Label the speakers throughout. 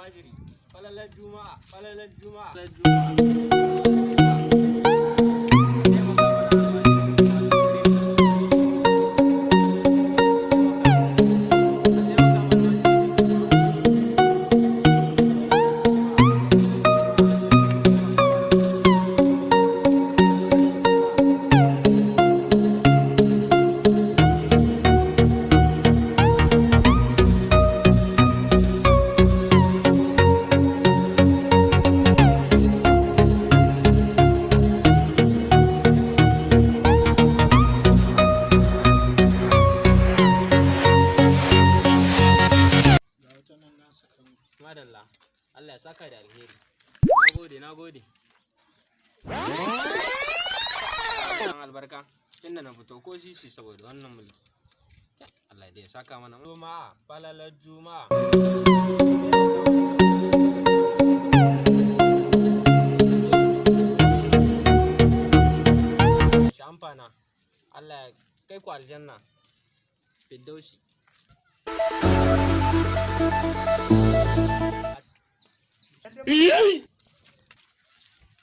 Speaker 1: Almajiri, falalar Juma'a, falalar Juma'a, falalar Juma'a. Taimaka mana, almajiri. Taimaka mana, almajiri.
Speaker 2: Ga wata nan na saka muku.
Speaker 1: Madalla, Allah ya saka da alheri. Nagode, nagode. Dan albarka, tunda na fito ko sisi saboda wannan mulki. Allah dai ya saka mana. Juma'a, falalar Juma'a. Shi amfana. Allah ya kai ku aljanna. Firdausi.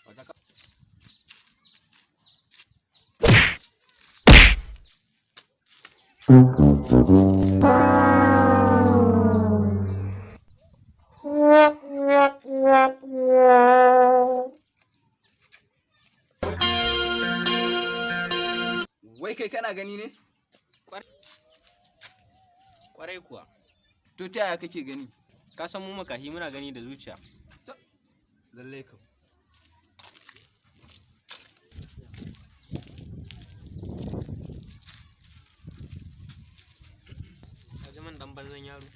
Speaker 1: Wata ka-
Speaker 3: Wai kai kana gani ne?
Speaker 1: Kwarai kuwa.
Speaker 3: To ta yaya kake gani?
Speaker 1: Ka san mu makahi muna gani da zuciya.
Speaker 3: Lallai kam.
Speaker 1: Ka ji man dan banzan yaro.